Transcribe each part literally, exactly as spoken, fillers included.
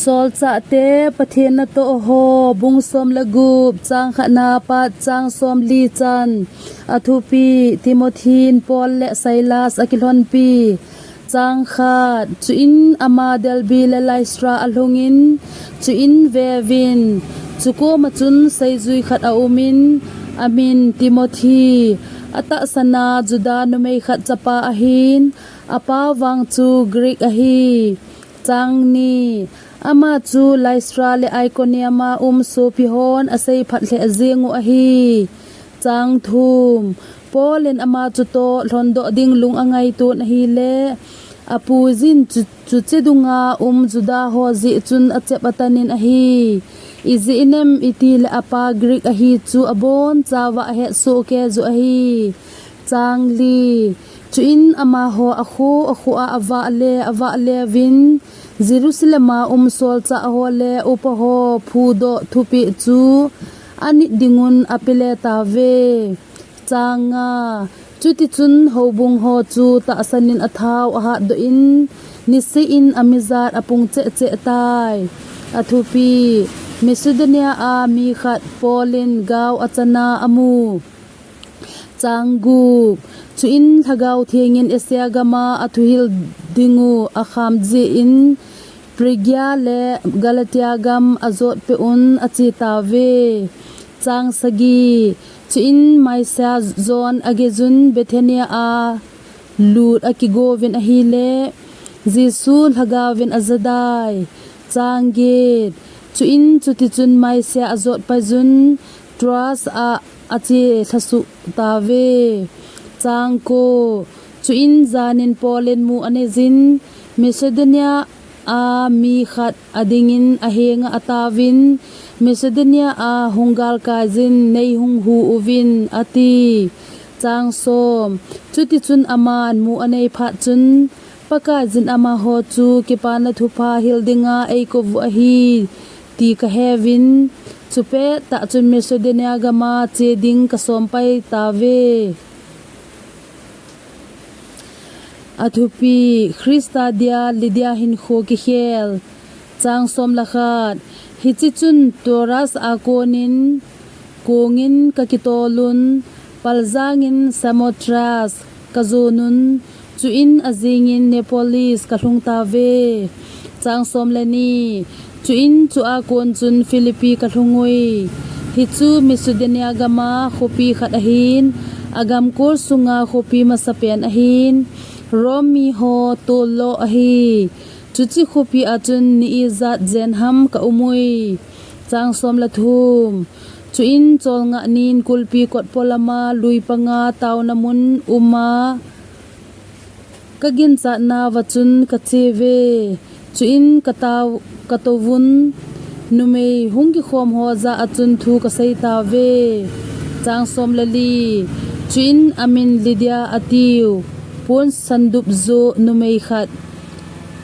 Solchahte Pathen natoh ho, bung som le gup, chang khatna pat chang som li chan. Athupi: Timothy in Paul le Silas akilhonpi. Chang khat. Chuin ama Derbe le Lystra alhungin, chuin veuvin, chukoma chun seijui khat aumin, amin Timothy, atahsana Juda numei khat chapa ahin, apa vang chu Greek ahi. Chang ni. Ama chu Lystra le Iconium a um sopi hon asei phat lheh jeng u ahi. Chang thum. Paul in ama chutoh lhondoh ding lung angaitun ahile, apuijin chu, chuche dunga um Juda ho jeh chun achep atanin ahi. Ijeh inem itile apa Greek ahi chu abonchauva ahetsoh kei u ahi. Chang li. Chuin amaho akho akho a avah le avah leuvin, Jerusalem a um solchah ho le upa ho phudoh thupeh chu anit dingun apele tauve. Chang nga. Chutichun houbung ho chu tahsanin athao ahatdoh in, niseh in amijat apung cheh cheh tai. Athupi: Macedonia a mi khat Paul in gao achana amu. Chang gup. Chuin Lhagao Theng in Asia gama athuhil dingu akham jeh in, Phrygia le Galatia gam ajotpeh un ache tauve. Chang sagi. Chuin Mysia jon agejun Bithynia a lut akigouvin ahile, Jesu Lhagaovin ajadai. Chang get. Chuin chutichun Mysia ajotpaijun Troas a ache lhasuh tauve. Chang ko. Chuin janin Paul in mu aneijin, Macedonia a mi khat adingin ahenga ataovin, Macedonia a hung galkaijin, neihung hu uvin, ati. Chang som. Chutichun aman mu anei phat chun, Pakaiyin amaho chu kipana thupha hil dinga eikouvu ahi, ti kaheuvin, chupettah chun Macedonia gama che ding kasom pai tauve. Athupi: Christa dia Lydia hinkho kikhel. Chang som le khat. Hiche chun Troas a konin kongin kakitolun, paljangin Samothrace kajonun, chuin ajingin Neapolis kalhung tauve. Chang som le ni. Chuin chua kon chun Philippi kalhungui. Hichu Macedonia gama khopi khat ahin, agamkol sunga khopi masapen ahin, Rome miho tollo ahi. Chuche khopi a chun ni ijat jenham kaumui. Chang som le thum. Chuin cholngah nin kulpi kot polama lui panga taona mun uma kaginchatnauva chun kacheuve. Chuin katao, katouvun, numei hung kikhomho jah a chun thu kaseitauve. Chang som le li. Chuin amin Lydia atiu, pon sandup joh numei khat,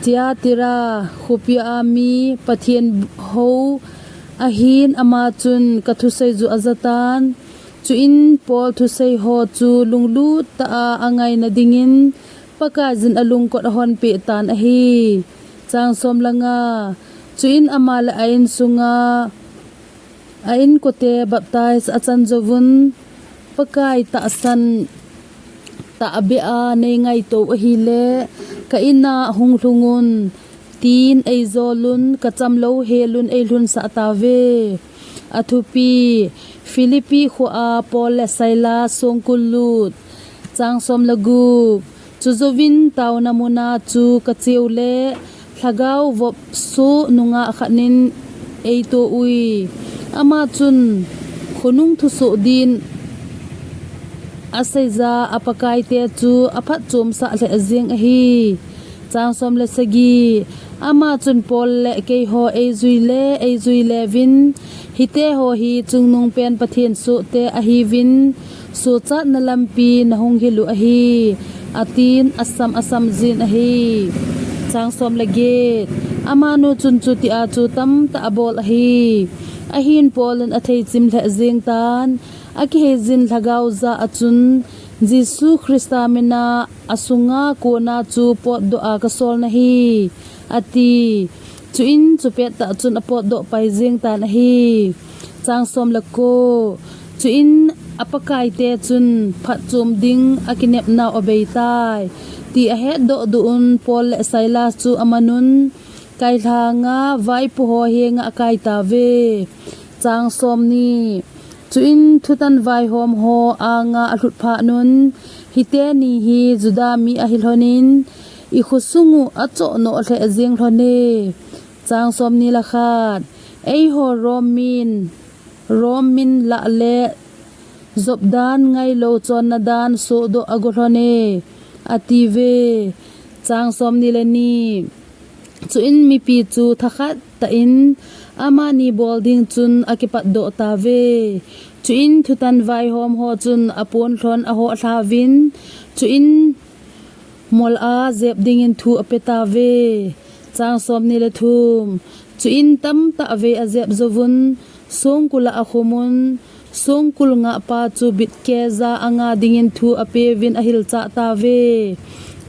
Thyatira khopia mi Pathen hou ahin, ama chun kathusei joh ajatan. Chuin Paul thuseiho chu lunglut tah a angaina dingin Pakaiyin alungkot ahonpeh tan ahi. Chang som le nga. Chuin ama le a insunga a inkote baptize achan jouvun, Pakai tahsan tahbeh a neingaito ahile, ka in'a hung lhungun, tin eijolun, kacham louhelun eilhunsah tauve. Athupi: Philippi khoa Paul le Silas songkul lut. Chang som le gup. Chujouvin taona muna chu kacheule, lhagao vopsoh nungah khatnin eitoh ui. Ama chun khonung thusoh din aseija apakaite chu aphatchomsah lheh jeng ahi. Chang som le sagi. Ama chun Paul le keiho eijuile, eijuileuvin, hiteho hi chungnungpen Pathen sohte ahiuvin, sochatna lampi nahung hilu ahi, atin asam asamjin ahi. Chang som le get. Amanu chun chutia chu tamtah abol ahi. Ahin Paul in atheichim lheh jengtan, akiheijin lhagao jah a chun, Jesu Christa mina asunga kona chu potdoh a kasol nahi, ati. Chuin chupettah chun apotdoh pai jeng tan ahi. Chang som le ko. Chuin apakaite chun phatchom ding akinepnau abeitai, ti ahetdoh duh un Paul le Silas chu amanun kailhanga vaipo ho henga akaitauve. Chang som ni. Chuin thutan vaihom ho anga alhut phatnun, hiteni hi Juda mi ahi lhonin, ikhosungu achohnoh lheh jeng lhone. Chang som ni le khat. Eiho Rom min, Rom min lah le jopdan ngailou chonna dan sohdoh ago lhone, atiuve. Chang som ni le ni. Chuin mipi chu thakhat tah in amani bol ding chun akipatdoh tauve. Chuin thutan vaihom ho chun apon lhon ahoh lhauvin, chuin mol a jep dingin thu apetauve. Chang som ni le thum. Chuin tamtah vei ajep jouvun songkul a akhumun, songkul ngahpa chu bitkeja anga dingin thu apeuvin ahilchah tauve.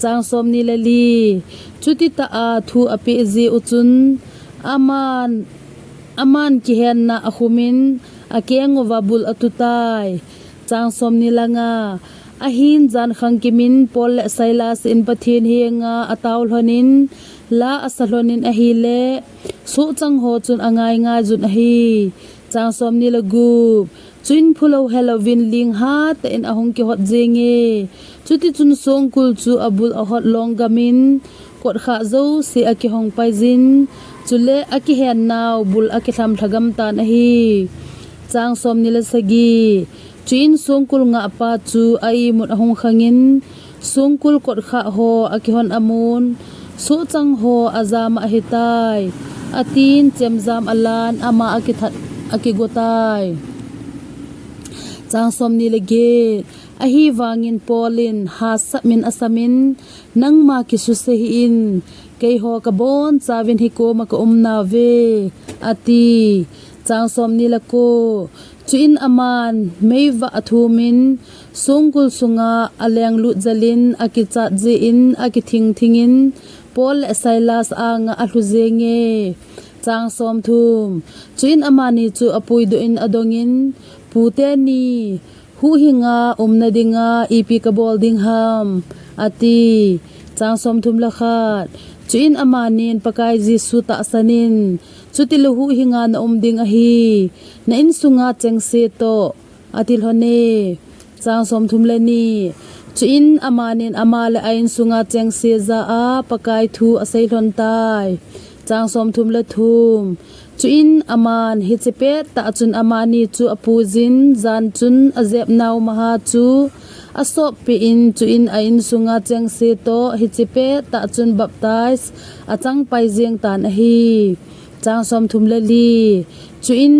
Chang som ni le li. Chutitah a thu apeh jeh u chun aman, aman kihenna akhumin akeng uva bul atutai. Chang som ni le nga. Ahin jan khangkimin Paul le Silas in Pathen henga atao lhonin, la asa lhonin ahile, sohchang ho chun angai ngaijun ahi. Chang som ni le gup. Chuin phulou helouvin ling hatah in ahung kihot jenge. Chutichun songkul chu abul ahot longgamin, kotkhah jouse akihong paijin, chule akihennau bul akilham lhagam tan ahi. Chang som ni le sagi. Chuin songkul ngahpa chu a-imut ahung khangin, songkul kotkhah ho akihon amun, sohchang ho ajama ahitai, atin chemjam alan ama akithat akigotai. Chang som ni le get. Ahivangin Paul in hasap min asamin, nangma kisuse hih in, keiho kabonchauvin hikoma kaumnauve, ati. Chang som ni le ko. Chuin aman meivah athumin, songkul sunga alenglut jelin akichat jeh in akithing thingin, Paul le Silas anga alhu jenge. Chang som thum. Chuin amani chu apuidoh in adongin, Pu teni, huhhinga umna dinga ipi kabol ding ham, ati. Chang som thum le khat. Chuin amanin Pakai Jesu tahsanin, chutilou huhhinga naum ding ahi, na insunga chengse toh, ati lhone. Chang som thum le ni. Chuin amanin ama le a insunga chengse jah a Pakai thu asei lhon tai. Chang som thum le thum. Chuin aman hiche pettah chun amani chu apuijin, jan chun ajepnau maha chu asoppeh in, chuin a insunga chengse toh hiche pettah chun baptize achang pai jeng tan ahi. Chang som thum le li. Chuin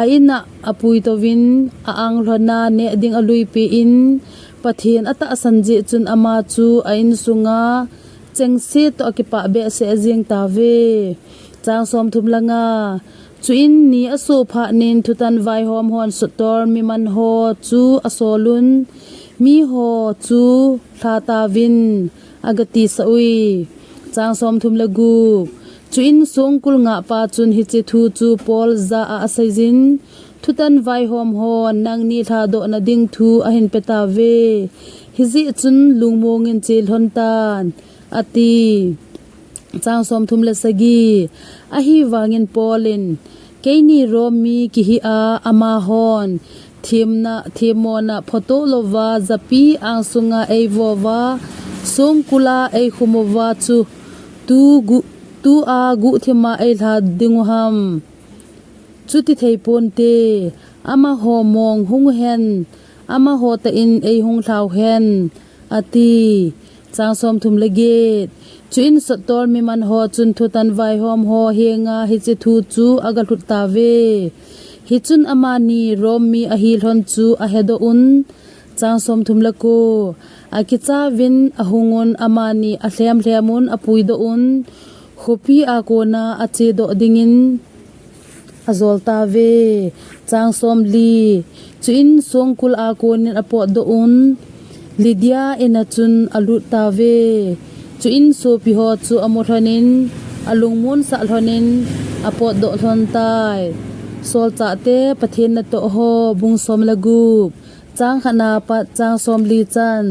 a in'a apuitouvin, a-ang lhona neh ding aluipeh in, Pathen atahsan jeh chun ama chu a insunga chengse toh akipah behseh jeng tauve. Chang som thum le nga. Chuin ni asoh phatnin thutan vaihom hon sottor miman ho chu asolun, miho chu lhatauvin, agatisah ui. Chang som thum le gup. Chuin songkul ngahpa chun hiche thu chu Paul jah a aseijin, thutan vaihom hon nangni lhadohna ding thu ahin petauve. Hijeh chun lungmongin che lhon tan, ati. Chang som thum le sagi. Ahivangin Paul in, keini Rom mi kihi a, amahon themna, themmona photo louva, japi angsunga eivouva, songkula eikhumuva chu, tu gu-, tua guhthima eilha dingu ham? Chuti thei ponte, amaho mong hung hen, amaho tah in eihung lhau hen, ati. Chang som thum le get. Chuin sottor miman ho chun thutan vaihom ho henga hiche thu chu agalhut tauve. Hichun amani Rom mi ahi lhon chu ahedoh un. Chang som thum le ko. Akichauvin ahungun amani alhem lhemun apuidoh un. Khopi a kona achedoh dingin ajol tauve. Chang som li. Chuin songkul a konin apotdoh un, Lydia in'a chun alut tauve. Chuin sopi ho chu amu lhonin, alungmonsah lhonin apotdoh lhon tai. Solchahte Pathen natoh ho, bung som le gup, chang khatna pat chang somli chan.